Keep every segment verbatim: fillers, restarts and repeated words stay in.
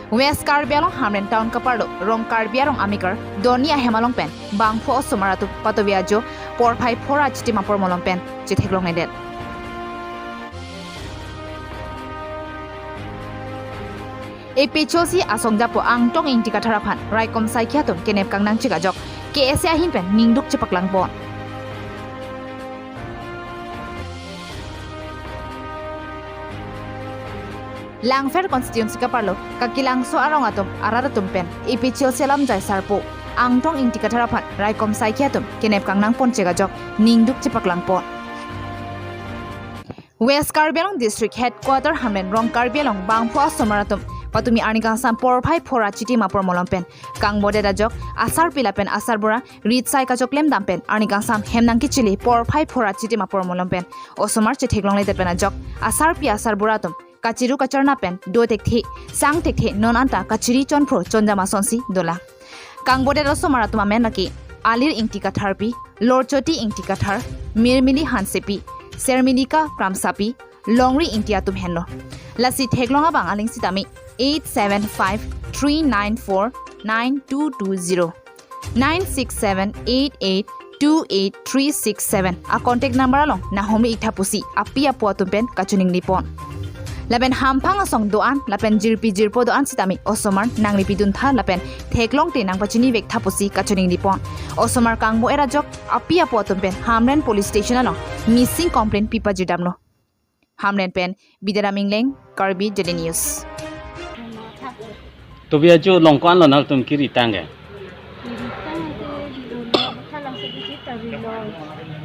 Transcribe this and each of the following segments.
West Karbi Anglong Hamren Town kaparlo Rong Karbi Arong Amekar doni ahem along pen bangphu osomar atum patovi ajo porphai phor achitim apor malom pen chetheklongledet. A P H L C asong japo Angtong Ingti Kathar aphan raikom saikhi atum kenep kangnang chik ajok K S A ahin pen ningduk chepaklangpon. Langpher constituency kaparlo Kakilangso arong atum arat atum pen A P H L C alamjai sarpo Angtong Ingti Kathar aphan raikom saikhi atum kenep kangnangpon chek ajok ningduk chepaklangpon. West Karbi Anglong District Headquarter Hamren Rong Karbi Anglong bangphu osomar atum patumi arni kangsam porphai phor achitim apor malom pen kangbodet ajok asarpi lapen asarbura rit sai kachoklem dam pen arni kangsam hem nangkechili porphai phor achitim apor malom pen osomar chetheklongledet pen ajok asarpi asarbura atum kachiru kacharna pen do thekthe, sang thekthe non anta kachiri chonphro chonjam asonsi dolang. Kangbodet osomar atum amen lake Alir Ingti Katharpi, Lorchoti Ingti Kathar, Mirmili Hansepi, Sermilika Kramsapi, Longri Ingti atum henlo. Lasi theklong abang aling sitame eight seven five three nine four nine two two zero, nine six seven eight eight two eight three six seven a contact number along nanghumri iktha pusi api apo atum pen kachiningripon. Lapen hamphang asong do-an lapen jirpi jirpo do-an sitame osomar nangripiduntha lapen theklongte nangpachinivektha pusi kachiningripon. Osomar kangbo-et ajok api apo atum pen Hamren Police Station along missing complaint pipajirdamlo. Hamren pen Bidaram Ingleng, Karbi Daily News. Tovi ajo along ko-anlo nangtum kiri tangke? Kiri tangke, thalang se kiri tari lo.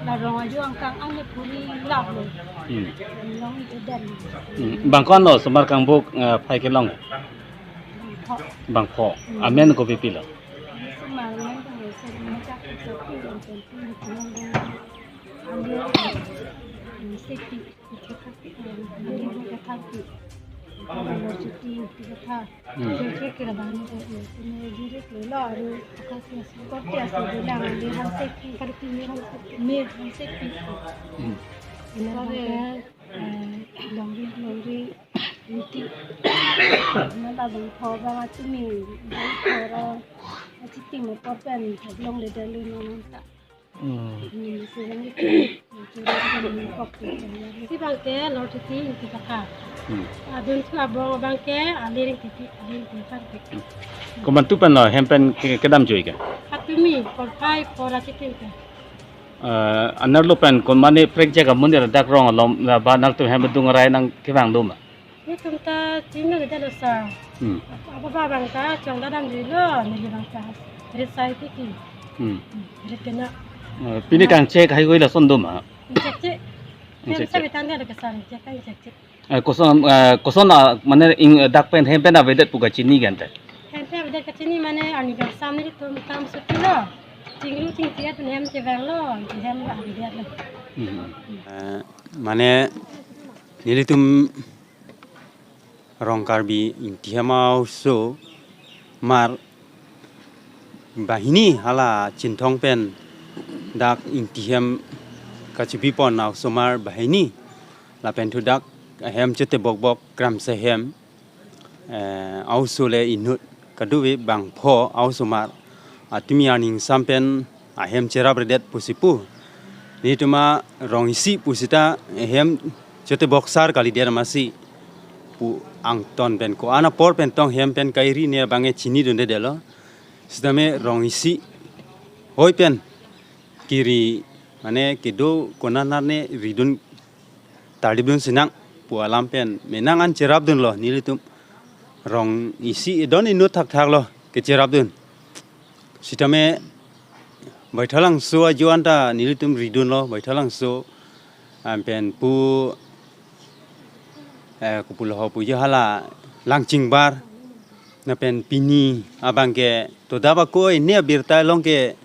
La rong ajo angkang ane puri lap lo. Hmm. Long itu dan. Hmm. Bang ko-anlo osomar kangbo, eh, phai kelong? Bangpho. Bangpho. Hmm. Amen kopipilo? Osomar amen ko se machak se pi yang penting. Ane, hmm, safety. Hmm. Hmm. Hmm. Si bangke Lorchoti Ingti Kathar. Hmm. Adun thu abang bangke Alir Ingti, Alir Ingti Kathar. Komantu pen lo hem pen ke-, kedam joi ke? Patumi, porphai phor achitim ke. Eh, anerlo pen komatne prekjak amonit dak rong alom, la ba nangtum hem dung arai nangkevang do ma? Nelitum ta chinglo kita lo sir. Hmm. Apa apa bang ta chong ta damjuilo, neli bang ta rit sai tiki. Hmm. Hmm, rit kena. Eh, pini kangchek hai goi lason do ma? Ingchekche. Ingchekche. Hem sa bitan dia lo ke sir, ingchek ta ingchekche. Eh, koson, eh, koson a, mane ing, eh, dak pen hem pen avedet pu kachini kan te? Hem pen avedet kachini mane arni kangsam nelitum kam sutilo. Chinglu chingtiat hem chevanglo, hem avedetlo. Hmm. Eh, mane nelitum Rong Karbi Ingti Hem a-osomar banghini hala Chinthong pen dak Ingti Hem kachipipon a-osomar banghini lapen thu dak ahem chotebokbok Kramsa hem, eh, a-oso le inut kadokave bangpho a-osomar atumi arni kangsam pen ahem cherapredet pusi pu. Nelitum arong isi pusita ahem chotebok sar kalidet amatsi pu angton pen ko-an apor pen tong hem pen kairi ne abang e chinidundedetlo. Sitame rong isi hoi pen kiri mane kedo konat nat ne ridun tardipdun sinang pu alam pen menang an cherapdunlo nelitum. Rong isi edon inut thakthaklo kecherapdun. Sitame Baithalangso ajo anta nelitum ridunlo, Baithalangso, an pen pu, eh, kopulo ho pu je hala Langchingbar, lapen pini abang ke todap ako ne abirta along ke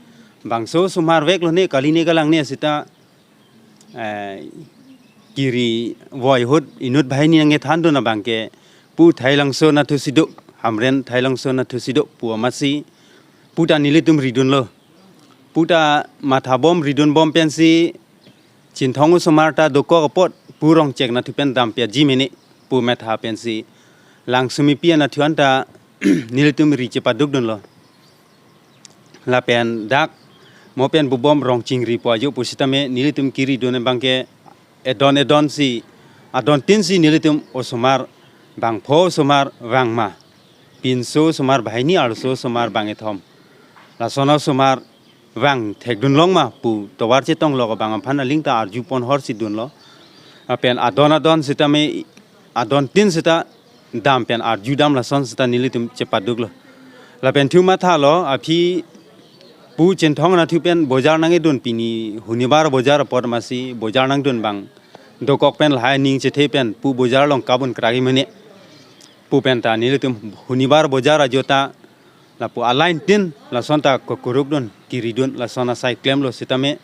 bangso osomar veklo ne kali ne kalang ne sita eh, kiri voi ahut inut banghini nangkethandun abang ke pu Thailangso nathusi do, Hamren Thailangso nathusi do pu amatsi puta nelitum ridunlo. Puta mathabom ridunbom pensi Chinthong osomar ta dokok apot pu Rongchek nathu pen dampiaji mene pu matha pensi Langsumipi anathu anta nelitum ri chepaduk dunlo. Lapen dak mo pen bubom rong chingri po ajo pusitame nelitum kiri dun abangke edon edon si, adon tin si nelitum osomar bangpho osomar vang ma. Pinso osomar banghini, arloso osomar bangkethom. Lason osomar vang thekdun long ma pu tovar chetong lo abang aphan aling ta arju pon hor si dunlo. Lapen adon adon sitame adon tin sita dam pen arju dam lason sita nelitum chepaduk lo. Lapen thu matha lo aphi pu Chinthong Nath thu pen bojar nangkedun pini hunibar bojar apor masi bojar nangdun bang dokok pen lahai ning chethe pen pu bojar along kabun kragi mene pu pen ta nelitum hunibar bojar ajo ta lapu alain tin lason ta kokuruk dun kiri dun lason asai klemlo sitame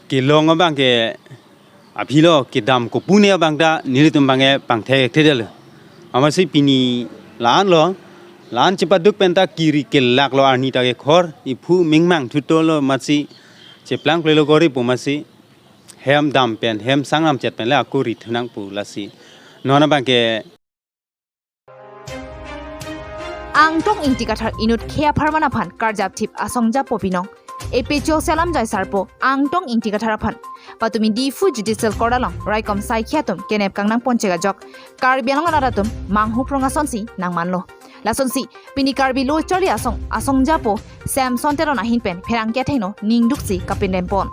kelong abangke aphi lo kedam kopune abang ta nelitum abangke pangthek thedel. Amatsi pini la-an lo, la-an chepaduk pen ta kiri kelak lo arni ta kekhor iphu mingmang thuto lo amatsi cheplang plelo kori pu amatsi hem dam pen hem sangram chet pen le akuri thunang pu lasi. Non abangke Angtong Ingti Kathar inut khei apharman aphan karjap thip asongja po pinong. A P H C O selam jai sarpo Angtong Ingti Kathar aphan patumi Diphu Judicial Court along raikom saikhi atum kenep kangnang ponchek ajok Karbi Anglong arat atum manghuprong asonsi nangmanlo. Lasonsi pini Karbi Lo Charli Asong asongja po Samson Teron ahin pen pherangke athengno ningduk si kapindem pon.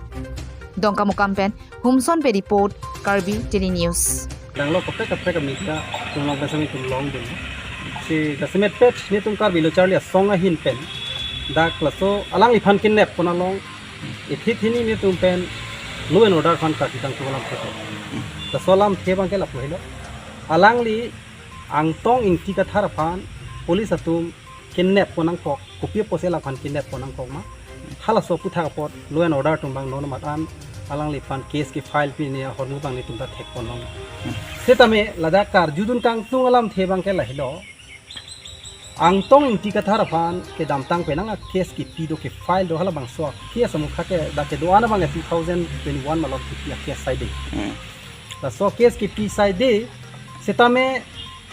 Dongkamukam pen Humson Bey report, Karbi Daily News. Danglo kaprek kaprek a media atum along pen sami atum longdun. Si jasemet pet netum Karbi Lo Charli Asong ahin pen dak laso alangliphan kenep pon along ithi thini netum pen law and order aphan karjutang atum alamthe. Laso alamthe abangke lapu helo. Alangli Angtong Ingti Kathar aphan police atum kenep pon nangkok, kopi apotsi alangphan kenep pon nangkok ma. Halaso aphuthak apot law and order atum abang non amat an alangliphan case kefile pine ahormu abang netum ta thek pon long. Setame ladak karjudun kangtung alamthe abangke lahelo. Angtong Ingti Kathar aphan kedamtang penang a case kepi do, kefile do, halabangso a case amukha ke dak kedo-an abangke two thousand twenty-one malom kepi a case saide. Hmm. Laso case kepi saide, setame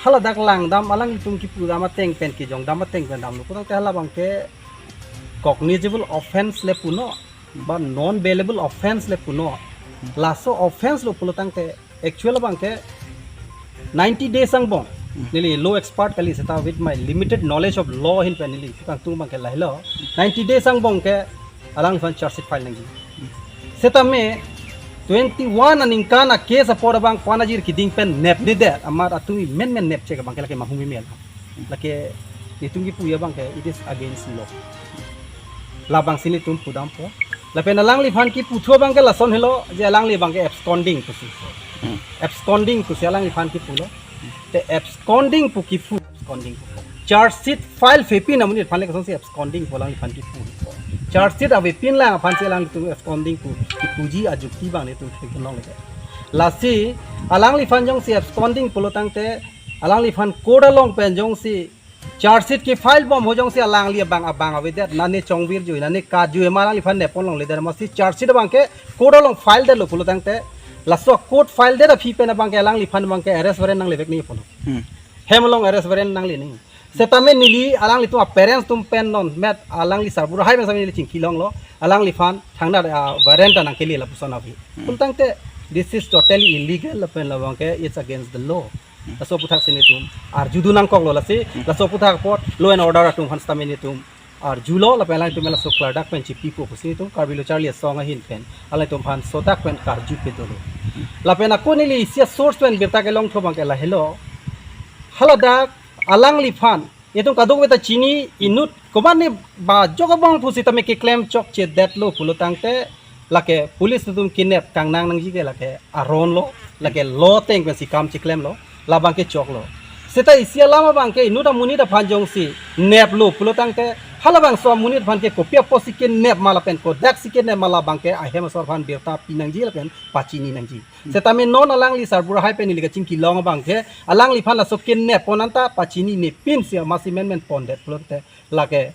haladak langdam alanglitum kipudam ateng pen kejongdam ateng pen damlo. Putangte halabangke cognizable offence le punon, ba non bailable offence le punon. Laso offence lo pulotangte actual abangke ninety days angbong. Neli law expert kali seta with my limited knowledge of law ahin pen neli kangtung abangke lahelo. Ninety days angbong ke alangliphan charge sheet file nangji. Setame twenty-one aningkan a case apor abang ko-an ajir keding pen nepnedet amat atum menmen nepchek abangke lake mahum email. Lake netum kipu abangke it is against law. Labangsi netum pudampo. Lapen alangliphan kiputhu abangke lason helo je alangli abangke absconding pusi. Hmm. Absconding pusi alangliphan kipulo. Te absconding pu kipu, absconding pu. Charge sheet file pepin amonit aphan le kosonsi absconding pu alangliphan kipu. Charge sheet avepin lang aphansi alanglitum absconding pu kipuji ajukti abang netum theklong le. Lasi alangliphan jongsi absconding pulotangte alangliphan court along pen jongsi charge sheet kefile bom ho jongsi alangli abang abang avedet, nane chongvir jui, nane kaju ema alangliphan nepon longledet, amatsi charge sheet abangke court along file detlo pulotangte laso court file det aphi pen abangke alangliphan abangke arrest warrant nanglevek nangji pulo. Hmm. Hem along arrest warrant nangle nangji. Setame neli alanglitum a parents atum pen non met alangli sarbura hai pen sami neli chingki longlo, alangliphan thangnat a warrant ta nangkele lapuson ave. Hmm. Pulotangte this is totally illegal lapen labangke it's against the law. Hmm. Laso aphuthak si netum arjudun nangkoklo lasi. Hmm. Laso aphuthak apot law and order atum aphan setame netum arjulo lapen alangtum laso klardak pen chipipo pusi netum Karbi Lo Charli Asong ahin pen alangtum aphan sodak pen karju pedolo. Hmm. Lapen ako neli isi a source pen birta kelongthu abangke lahelo. Haladak alangliphan itum kadokave ta chini inut komatne ba jok abang pusitame keklem chokchedetlo pulotangte lake police atum kenep kangnang nangji ke lake aron lo, lake law ateng pensi kam cheklemlo, labangke choklo. Seta isi alam abangke inut amonit aphan jongsi neplo pulotangte halabangso amonit aphan ke kopi apotsi kenep ma lapen kodaksi kenep ma labangke ahem asor aphan birta pinangji lapen pachini nangji. Setame non alangli sarbura hai pen neli kachingki long abangke alangliphan laso kenep pon anta pachinine pinsi amatsi menmen pondet pulote lake,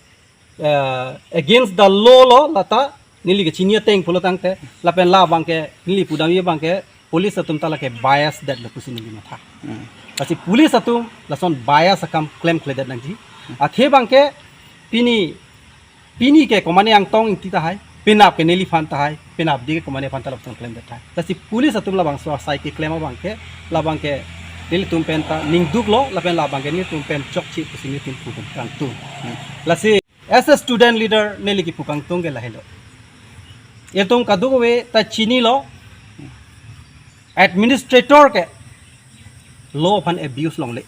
eh, against the law lo lata neli kachini ateng pulotangte lapen labangke neli pudamji abangke Police atum ta lake bias detlo pusi neli matha. Hmm. Lasi police atum lason bias akam klemkledet nangji. Athe abangke pini, pini ke komane Angtong Ingti tahai, penap ke neliphan tahai, penapdi ke komane aphan ta lapuson klemdet tahai. Lasi police atum labangso asai keklem abangke, labangke nelitum pen ta ningduklo, lapen labangke nelitum pen chokche pusi nelitum pu kangtung. Hmm. Lasi as a student leader neli kipu kangtung ke lahelo. Itum kadokave ta chinilo, administrator ke law aphan abuse longle.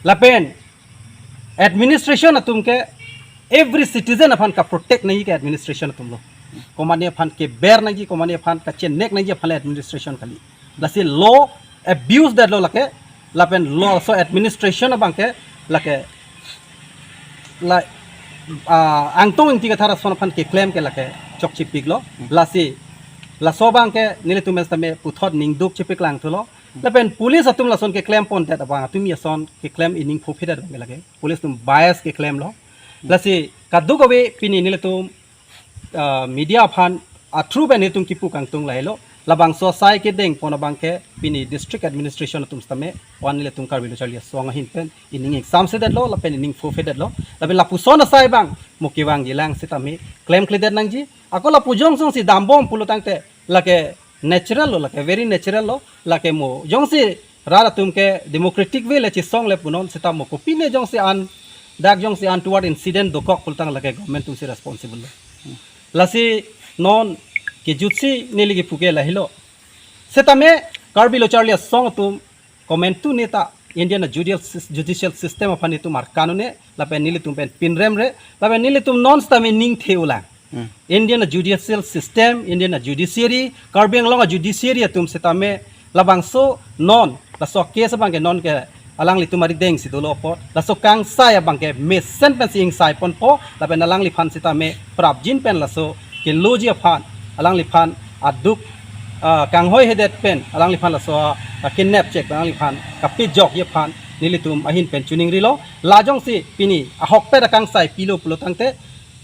Lapen administration atum ke every citizen aphan kaprotect nangji ke administration atumlo. Komane aphan keber nangji, komane aphan kachenek nangji aphan le administration kali. Lasi law abuse detlo lake, lapen law so administration abangke lake la, ah, Angtong Ingti Kathar ason aphan keklem ke lake chokchepiklo. Hmm. Lasi laso abangke nelitum mes tame puthot ningduk chepiklangthulo. Hmm. Lapen police atum lason keklem pondet abang atum ason keklem ining phophedet abangke lake police atum bias keklemlo. Hmm. Lasi kadokave pini nelitum, ah, media aphan a-through pen nelitum kipu kangtung lahelo. Labangso asai kedeng pon abangke pini district administration atum sitame, one nelitum Karbi Lo Charli Asong ahin pen ining ingsamsedetlo, lapen ining phophedet lo. Lapen lapuson asai abang mo kevangjilang sitame klemkledet nangji. Ako lapu jongsi dambom pulo tangte lake natural lo, lake very natural lo, lake mo jongsi rat atum ke democratic way le chesong le punon sita mo kopine jongsi an, dak jongsi untoward incident dokok pulo tang lake government atumsi responsible lo. Lasi non kejutsi neli kipu ke lahelo. Sitame Karbi Lo Charli Asong atum komantu neta Indian judicial sys-, judicial system aphan itum arkan un-e, lapen nelitum pen pinrem re, lapen nelitum non sitame ning the-ulang. Hmm. Indian judicial system, Indian judiciary, Karbi Anglong judiciary atum sitame labangso non, laso case abangke non ke alanglitum arideng si dolo apot, laso kangsai abangke mesen pensi ingsai ponpo, lapen alangliphan sitame prapjin pen laso keloji aphan, alangliphan aduk, ah, kanghoi hedet pen, alangliphan laso, ah, kidnap chek, alangliphan kapejokji aphan nelitum ahin pen chiningrilo. La jongsi pini ahokpet akangsai pilo pulo tangte,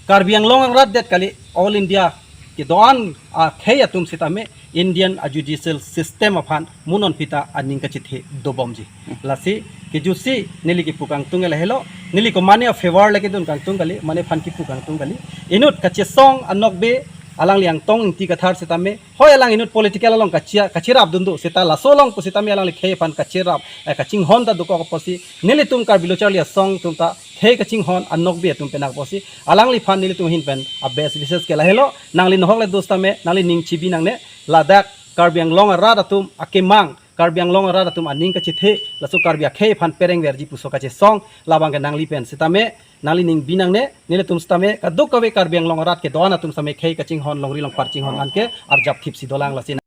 Karbi Anglong arat det kali, all India kedo-an akhei atum sitame Indian judicial system aphan mo non pita aning kachethe dobomji. Lasi kejutsi neli kipu kangtung lahelo, neli komane a-favor le kedun kangtung kali, mane aphan kipu kangtung kali. Inut kachesong anokbe alangli Angtong Ingti Kathar sitame, hoi alang inut political along kachia, kachirap dundu sita laso along pu sitame alangli khei aphan kachirap, eh, kachinghon ta dokok apotsi, nelitum Karbi Lo Charli Asong atum ta khei kachinghon anokbe atum pen apotsi, alangliphan nelitum ahin pen a-best wishes ke lahelo, nangli nohok le do sitame, nangli ning chibi nangne, ladak Karbi Anglong arat atum akemang, Karbi Anglong arat atum aning kachethe, laso Karbi akhei aphan perengverji puso kachesong, labangke nangli pen sitame, nangli ning bi nangne, nelitum sitame, kadokave Karbi Anglong arat kedo-an atum sitame khei kachinghon longri longpar chinghon anke arjap thipsi dolang lasi.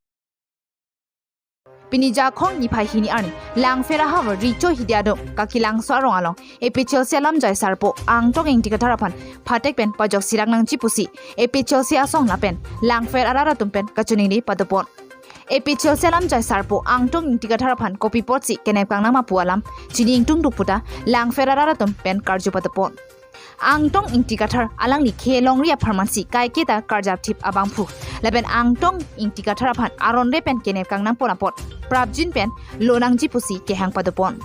Pini Jakhong niphai hini arni, Langpher ahavar Richo Hidi adung Kakilangso arong along, A P H L C alamjai sarpo Angtong Ingti Kathar aphan phatek pen pajok sirak nangji pusi, A P H L C asong lapen Langpher arat atum pen kachiningri padopon. A P H L C alamjai sarpo Angtong Ingti Kathar aphan kopi apotsi kenep kangnang ma pu alam chini ingtungduk puta Langpher arat atum pen karju padopon. Angtong Ingti Kathar alangli khei longri apharmansi kaiketa karjap thip abangphu. Lapen Angtong Ingti Kathar aphan aron re pen kenep kangnang pon apot prapjin pen lo nangji pusi kehang padopon.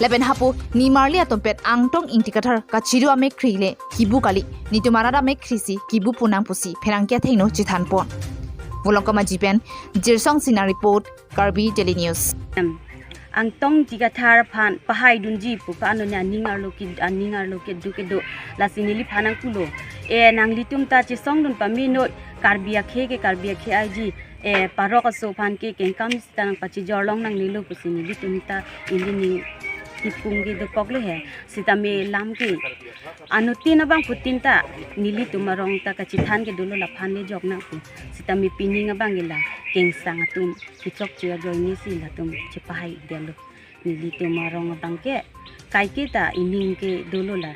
Lapen hapu nimarli atum pen Angtong Ingti Kathar kachiru amekkri le kibu kali, netum arat amekkri si kibu pu nang pusi pherangke athengno chethanpon. Volongkom Aji pen Jirsong Sina report, Karbi Daily News. Em, Angtong Ingti Kathar aphan pahai dunji pu pa anoni aning arlo ki, aning arlo kedo kedo, lasi neliphan nangpulo. E, nanglitum ta chesong dun pamenoi, Karbi akhei ke Karbi akhei aiji, e, parok aso aphan ke kengkam sita nangpachijor long nangnelo pusi nelitum ta ilining kipung ke dokok le he. Sitame lam ke anuttin abangphutin ta nelitum arong ta kachethan ke dolo laphan le jok nang pu. Sitame pining abang ke la kengsang atum kechokche ajoine si latum chepahai detlo. Nelitum arong abangke kaiketa ining ke dolo la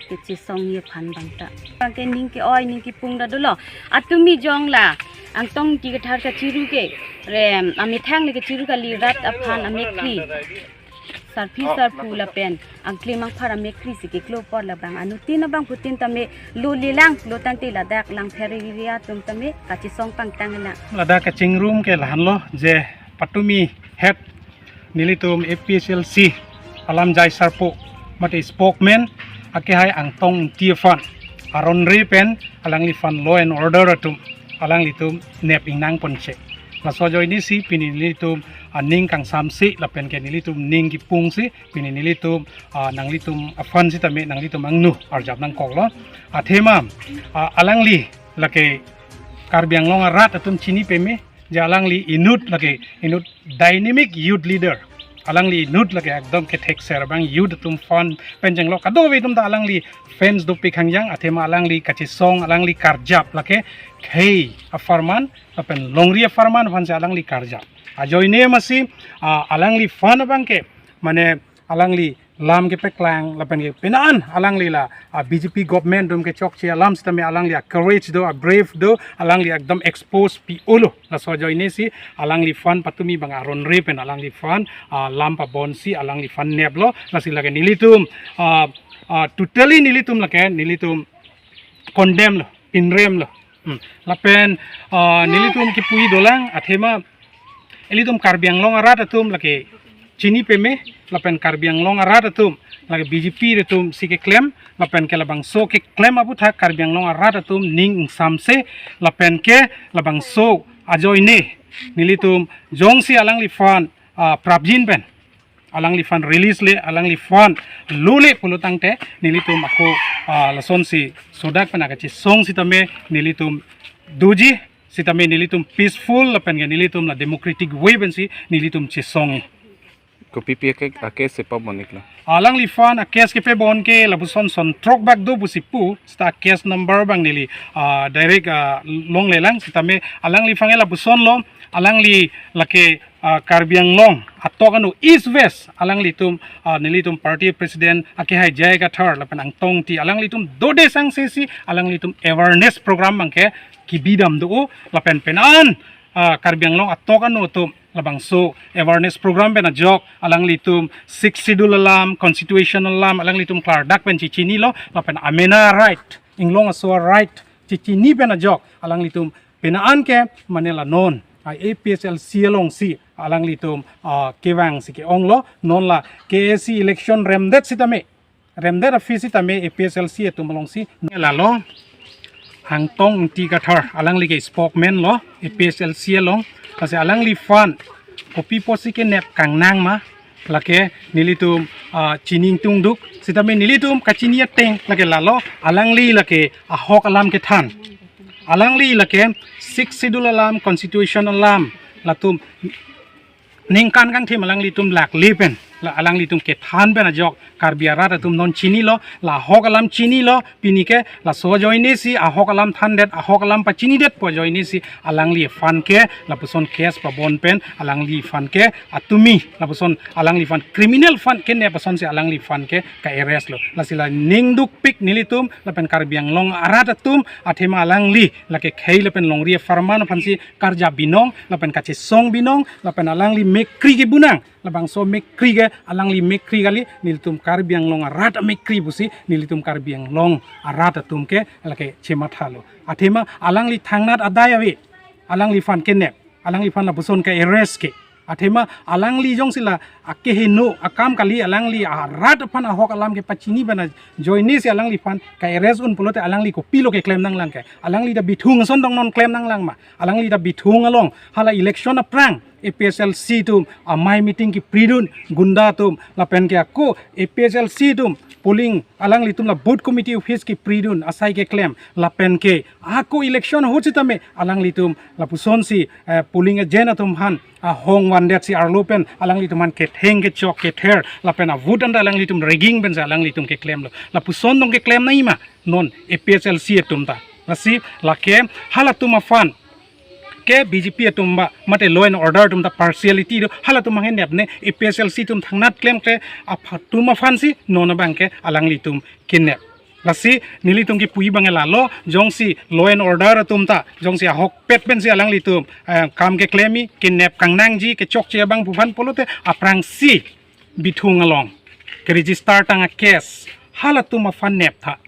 kechesongji aphan abang ta. Abangke ning ke-oi ning kipung ta dolo. Atumi jong la Angtong Ingti Kathar kachiru ke, re, amethang le kachiru kali, rat aphan amekkri Sarpi sarpo lapen angklemangphar amekkri si keklo apor labang anuttin abangphutin tame lo lelang, lo tangte ladak Langpher area atum tame kachesong pangtang lang. Ladak kachingrum ke lahenlo je patumi head nelitum A P H L C alamjai sarpo mate spokesman akehai Angtong Engti aphan aron re pen alangliphan law and order atum alanglitum nep ingnang ponche. Laso ajoine si pini nelitum aning kangsamse lapen ke nelitum ning kipung si pini nelitum, ah, nanglitum aphan sitame nanglitum angno arjap nangkoklo. Athema, ah, alangli lake Karbi Anglong arat atum chini peme je alangli inut lake inut dynamic youth leader. Alangli inut lake ekdom kethekser abang youth atum aphan pen chenglok kadokave atum ta alangli fans dopik hangjang, athema alangli kachesong, alangli karjap lake khei apharman lapen longri apharman aphan si alangli karjap. Ajoine masi, ah, alangliphan abang ke mane alangli lam kepeklang lapen ke penan alangli la, ah, B J P government atum kechokche alam sitame alangli a-courage do, a-brave do, alangli ekdom expose pi-olo. Laso ajoine si alangliphan patumi abang aron re pen alangliphan, ah, lam pabon si alangliphan neplo. Lasi lake nelitum, ah, ah, totally nelitum lake nelitum condemn lo, pinrem lo. Hmm. Lapen, ah, nelitum kipuji dolang athema ilitum Karbi Anglong arat atum lake chini peme lapen Karbi Anglong arat atum lake B J P atum si keklem lapen ke labangso keklem aputhak Karbi Anglong arat atum ning ingsamse lapen ke labangso ajoine nelitum jongsi alangliphan, ah, prapjin pen alangliphan release le, alangliphan lo le pulo tangte nelitum ako, ah, lasonsi sodak pen akachesong sitame nelitum doji, sitame nelitum peaceful lapen ke nelitum la democratic way pensi nelitum chesong. Kopi pi ake, ake sepa bonik lo. Alangliphan a-case kepebon ke lapuson son throk bak do pusi pu, seta case number abang neli, ah, direct, ah, longlelang sitame alangliphan ke lapuson lo, alangli lake, ah, Karbi Anglong atok anu East West alanglitum, ah, nelitum party president akehai J I Kathar lapen Angtong Engti alanglitum dode sangse si alanglitum awareness program abang ke kebidam do lapen penan, ah, Karbi Anglong atok anu atum labangso awareness program pen ajok alanglitum Sixth Schedule alam, Constitution alam alanglitum klardak pen chechinilo lapen amena right, inglong aso right chechini pen ajok alanglitum penan ke mane la non, ah, A P H L C alongsi alanglitum, ah, kevang si ke-onglo, non la K A C election remdet sitame, remdet aphi sitame A P H L C atum alongsi lalo Angtong Engti Kathar alangli ke spokesman lo A P H L C along, lasi alangliphan kopi pusi kenep kangnang ma lake nelitum, ah, chini ingtungduk sitame nelitum kachini ateng lake lalo alangli lake ahok alam kethan, alangli lake Sixth Schedule alam, Constitution alam latum ningkan kangthim alanglitum lakle pen la alanglitum kethan pen ajok Karbi arat atum non chinilo, la ahok alam chinilo, pini ke laso ajoine si ahok alam thandet, ahok alam pachinidet pu ajoine si alangliphan ke lapuson case pabon pen alangliphan ke atumi lapuson alangliphan criminal aphan kenep asonsi alangliphan ke ka-arrest lo. Lasi la ning dukpik nelitum lapen Karbi Anglong arat atum athema alangli lake khei lapen longri apharman aphansi karjap binong lapen kachesong binong lapen alangli mekkri kebunang, labangso mekkri ke alangli mekkri kali, nelitum Karbi Anglong arat amekkri pusi nelitum Karbi Anglong arat atum ke lake chemathalo. Athema alangli thangnat adai ave, alangliphan kenep, alangliphan lapuson ka-arrest ke. Athema alangli jongsi la akeheno akam kali, alangli arat aphan ahok alam kepachini pen ajoine si alangliphan ka-arrest un pulote alangli kopilo keklem nanglang ke? Alangli ta bithung ason dong non klem nanglang ma? Alangli ta bithung along hala election aphrang A P H L C atum amei meeting kepridun, gunda atum lapen ke ako A P H L C atum polling alanglitum la booth committee office kepridun asai keklem lapen ke ako election ahut sitame alanglitum lapusonsi, eh, polling agent atum aphan ahong vandet si arlo pen alanglitum aphan ketheng kechok kether lapen a-vote anta alanglitum rigging pensi alanglitum keklemlo. Lapuson dong keklem nangji ma non A P H L C atum ta? Lasi lake halatum aphan ke B J P atum ba mate law and order atum ta partiality do, halatum abang kenep ne, A P H L C atum thangnat klemkle atum aphansi non abang ke alanglitum kenep. Lasi nelitum kipuji abang ke lalo, jongsi law and order atum ta jongsi ahokpet pensi alanglitum, eh, kam keklem ji, kenep kangnangji, kechokche abang pu aphan pulote aphrangsi Bithung along ke register tang a case, halatum aphan nep tha,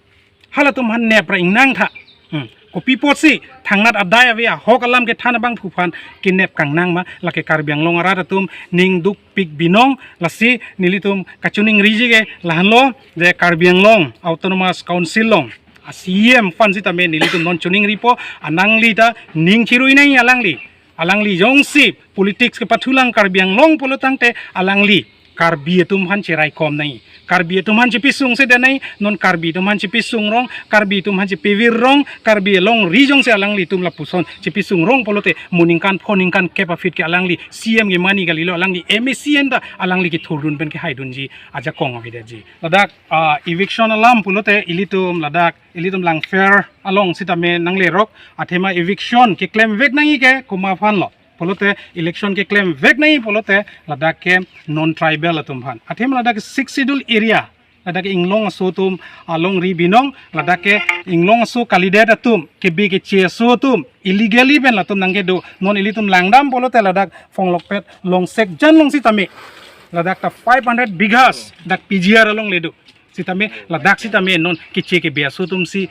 halatum aphan nep ra ingnang tha. Hmm. Kopi apotsi thangnat adai ave ahok alam kethan abangphu aphan kenep kangnang ma? Lake Karbi Anglong arat atum ning dukpik binong. Lasi nelitum kachiningriji ke lahenlo, je Karbi Anglong Autonomous Council along a C E M aphan sitame nelitum non chiningripo, alangli ta ning chirui nangji. Alangli, alangli jongsi politics kepathulang Karbi Anglong pulo tangte alangli Karbi atum aphan cheraikom nangji, Karbi atum aphan chepisung sede nangji. Non Karbi atum aphan chepisung rong, Karbi atum aphan chepivir rong, Karbi alongri jongsi alanglitum lapuson chepisung rong pulote mo ningkan pho ningkan kep aphi ke alangli C E M ke mani kalilo, alangli M A C N ta alangli kethurdun pen kehaidunji ajakong avedetji. Ladak, ah, eviction alam pulote ilitum ladak, ilitum Langpher along sitame nanglerok, athema eviction keklemvek nangji ke komat aphanlo pulote, election keklemvek nangji pulote ladak ke non-tribal atum aphan. Athema ladak ke Sixth Schedule area, ladak ke inglong aso atum alongri binong, ladak ke inglong aso kalidet atum, kebe keche aso atum, illegally pen latum nangkedo. Non ilitum langdam pulote ladak Phonglokpet Longsek jan along sitame, ladak ta five hundred bighas dak P G R along le do. Sitame ladak sitame non keche kebe aso atumsi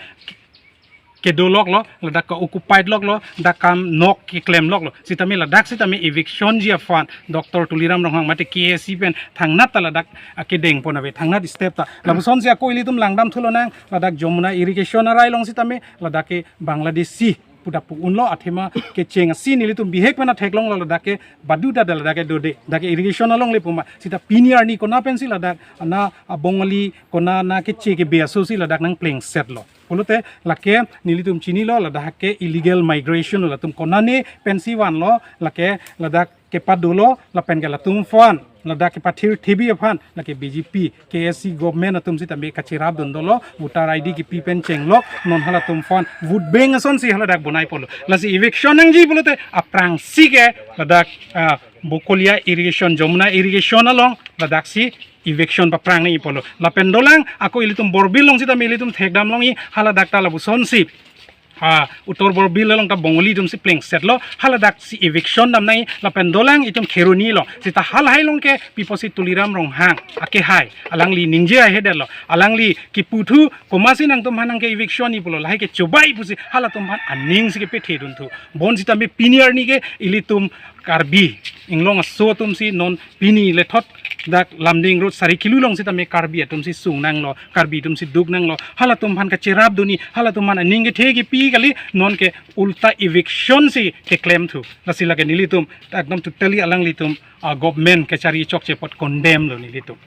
kedo loklo, ladak ke-occupied loklo, dak kam nok keklem loklo. Sitame ladak sitame eviction ji aphan Doctor Tuliram Ronghang mate K A C pen thangnat ta ladak, ah, kedeng pon ave, thangnat step ta. Lapusonsi ako ilitum langdam thu lonang, ladak Jamuna irrigation arai along sitame ladak ke Bangladeshi pu ta pu unlo, athema kecheng asi nelitum bihek pen theklonglo, ladak ke badu ta ladak ke dode, dak ke irrigation along le puma. Sita pini arni kona pensi ladak ana a Bongali kona na keche kebe aso si ladak nangplengsetlo. Pulote lake nelitum chinilo, ladak ke illegal migration lo, latum konane pensi vanlo, lake ladak kepadolo, lapen ke latum aphan ladak kepathir thebi aphan lake B J P, K A C government atum sitame kacherapdun dolo, voter I D kepi pen chenglok, non halatum aphan vote bank asonsi haladak bonai polo. Lasi eviction nangji pulote aphrangsi ke ladak, ah, Bokolia irrigation, Jamuna irrigation along ladaksi eviction paphrang nangji polo. Lapen dolang ako ilitum Borbil along sitame ilitum thekdam longji, haladak ta lapusonsi, ha, Uttor Borbil along ta Bongali atumsi plengsetlo, haladaksi eviction dam nangji. Lapen dolang itum Kheroni along, sita halahai along ke pi apotsi Tuliram Ronghang akehai, alangli ningje ahedetlo, alangli kipu thu, komatsi nangtum aphan nangke-eviction ji pulo, lahai ke chobai pusi halatum aphan aning si kepethedun thu. Bonsitame pini arni ke ilitum Karbi inglong aso atumsi non pini lethot dak Lumding Road sari kilo along sitame Karbi atumsi sung nanglo, Karbi atumsi duk nanglo, halatum aphan kacherapdunji, halatum aphan aning kethe kepi kali, non ke ulta eviction si keklem thu. Lasi lake nelitum ekdom totally alanglitum, ah, government kachari chokche apot condemn lo nelitum.